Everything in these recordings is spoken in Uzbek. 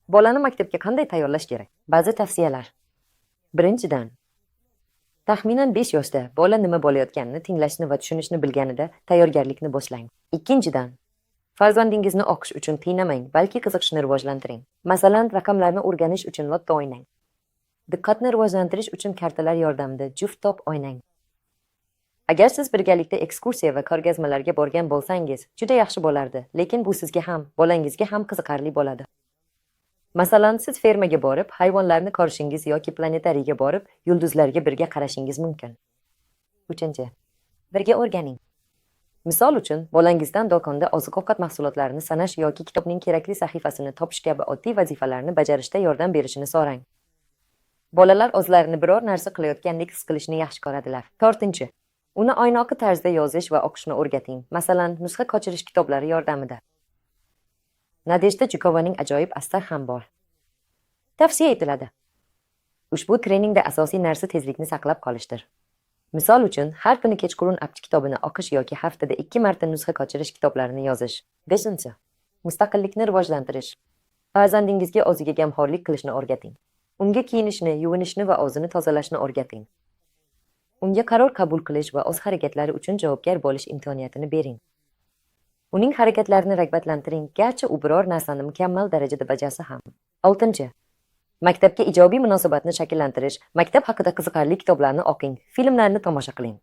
Bolani maktabga qanday tayyorlash kerak? Ba'zi tavsiyalar. Birinchidan, taxminan 5 yoshda bola nima bo'layotganini tinglashni va tushunishni bilganida tayyorgarlikni boshlang. Ikkinchidan, farzandingizni o'qish uchun qiynamang, balki qiziqishni rivojlantiring. Masalan, raqamlarni o'rganish uchun lotto o'ynang. Diqqatni rivojlantirish uchun kartalar yordamida juft top o'ynang. Agar siz birgalikda ekskursiya va ko'rgazmalarga borgan bo'lsangiz, juda yaxshi bo'lardi, lekin bu sizga ham, bolangizga ham qiziqarli bo'ladi. Masalan, siz fermaga borib, hayvonlarni ko'rishingiz yoki planetariyga borib, yulduzlarga birga qarashingiz mumkin. Uchinchi, birga o'rganing. Misol uchun, bolangizdan do'konda oziq-ovqat mahsulotlarini sanash yoki kitobning kerakli sahifasini topish kabi oddiy vazifalarni bajarishda yordam berishini so'rang. Bolalar o'zlarini biror narsa qilayotgandek his qilishni yaxshi ko'radilar. To'rtinchi, uni oynoqi tarzda yozish va o'qishni o'rgating. Masalan, nusxa ko'chirish kitoblari yordamida. Nadejda Jukovaning ajoyib asar ham bor. Tavsiya etiladi. Ushbu treningda asosiy narsa tezlikni saqlab qolishdir. Misol uchun, har kuni kechqurun Apchi kitobini o'qish yoki haftada 2 marta nusxa ko'chirish kitoblarini yozish. Beshinchi, mustaqillikni rivojlantirish. Farzandingizga o'ziga gamxo'rlik qilishni o'rgating. Unga kiyinishni, yuvinishni va o'zini tozalashni o'rgating. Unga qaror qabul qilish va o'z harakatlari uchun javobgar bo'lish imkoniyatini bering. Uning harakatlarini rag'batlantiring, garchi u biror narsani mukammal darajada bajarsa ham. Oltinchi, maktabga ijobiy munosabatni shakllantirish, maktab haqida qiziqarli kitoblarni o'qing, filmlarni tomosha qiling.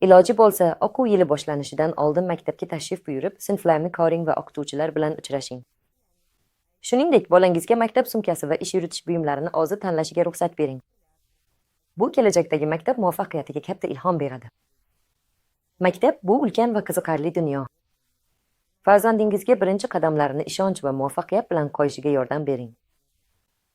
Iloji bo'lsa, o'quv yili boshlanishidan oldin maktabga tashrif buyurib, sinflarni ko'ring va o'qituvchilar bilan uchrashing. Shuningdek, bolangizga maktab sumkasi va ish yuritish buyumlarini o'zi tanlashiga ruxsat bering. Bu kelajakdagi maktab muvaffaqiyatiga katta ilhom beradi. Maktab bu ulkan va qiziqarli dunyo. Farzandingizga birinchi qadamlarini ishonch va muvaffaqiyat bilan qo'yishiga yordam bering.